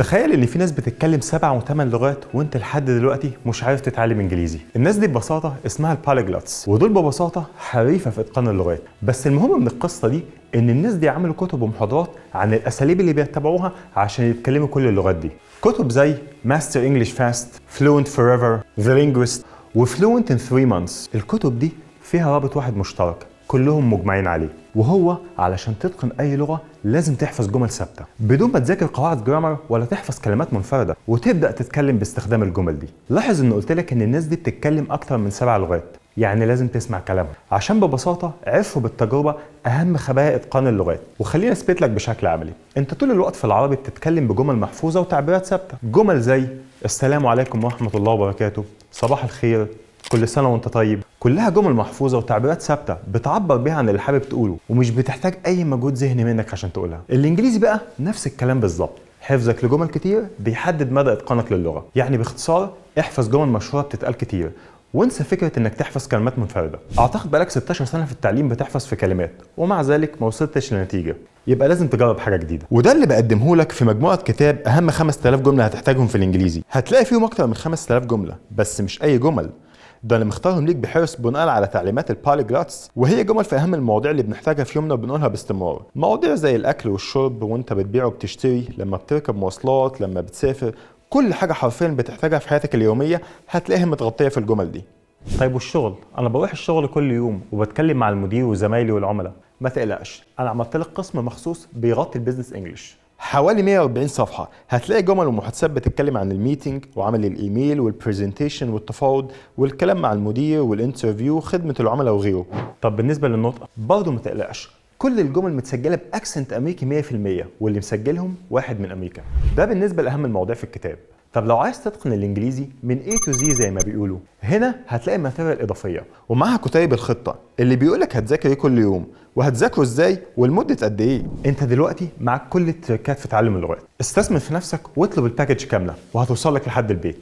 تخيل ان في ناس بتتكلم 7 و8 لغات وانت لحد دلوقتي مش عارف تتعلم انجليزي. الناس دي ببساطة اسمها ال polyglots، ودول ببساطة حريفه في اتقان اللغات. بس المهم من القصة دي ان الناس دي عملوا كتب ومحاضرات عن الاساليب اللي بيتبعوها عشان يتكلموا كل اللغات دي. كتب زي Master English Fast، Fluent Forever، The Linguist، و Fluent in 3 Months. الكتب دي فيها رابط واحد مشترك كلهم مجمعين عليه، وهو علشان تتقن اي لغة لازم تحفظ جمل ثابتة بدون ما تذاكر قواعد grammar ولا تحفظ كلمات منفردة، وتبدا تتكلم باستخدام الجمل دي. لاحظ ان قلت لك ان الناس دي بتتكلم اكتر من 7 لغات، يعني لازم تسمع كلامهم عشان ببساطة عرفوا بالتجربة اهم خبايا اتقان اللغات. وخليني اثبت لك بشكل عملي، انت طول الوقت في العربي بتتكلم بجمل محفوظة وتعبيرات ثابته، جمل زي السلام عليكم ورحمة الله وبركاته، صباح الخير، كل سنة وانت طيب، كلها جمل محفوظة وتعبيرات ثابتة بتعبر بيها عن اللي حابب تقوله ومش بتحتاج اي مجهود ذهني منك عشان تقولها. الانجليزي بقى نفس الكلام بالظبط، حفظك لجمل كتير بيحدد مدى اتقانك للغه. يعني باختصار احفظ جمل مشهورة بتتقال كتير وانسى فكرة انك تحفظ كلمات منفردة. اعتقد بقالك 16 سنة في التعليم بتحفظ في كلمات ومع ذلك ما وصلتش لنتيجه، يبقى لازم تجرب حاجة جديده. وده اللي بقدمه لك في مجموعة كتاب اهم 5000 جملة هتحتاجهم في الانجليزي. هتلاقي فيهم اكتر من 5000 جمله، بس مش اي جمل، ده انا مختارهم ليك بحرص بناء على تعليمات ال polyglots، وهي جمل في اهم المواضيع اللي بنحتاجها في يومنا وبنقولها باستمرار. مواضيع زي الاكل والشرب، وانت بتبيع وبتشتري، لما بتركب مواصلات، لما بتسافر، كل حاجة حرفيا بتحتاجها في حياتك اليومية هتلاقيها متغطيه في الجمل دي. طيب والشغل؟ انا بروح الشغل كل يوم وبتكلم مع المدير وزمايلي والعملاء. ما تقلقش، انا عملت لك قسم مخصوص بيغطي ال business English، حوالي 140 صفحة هتلاقي جمل ومحادثات بتتكلم عن ال meeting وعمل الايميل وال presentation والتفاوض والكلام مع المدير وال interview، خدمة العملاء وغيره. طب بالنسبة للنطق برضه ما تقلقش، كل الجمل متسجله ب accent امريكي 100%، واللي مسجلهم واحد من امريكا. ده بالنسبة لاهم المواضيع في الكتاب. طب لو عايز تتقن الانجليزي من A to Z زي ما بيقولوا، هنا هتلاقي material اضافية ومعاها كتيب الخطة اللي بيقولك هتذاكر ايه كل يوم وهتذاكره ازاي ولمده قد ايه. انت دلوقتي معاك كل التريكات في تعلم اللغات، استثمر في نفسك واطلب ال package كاملة وهتوصل لك لحد البيت.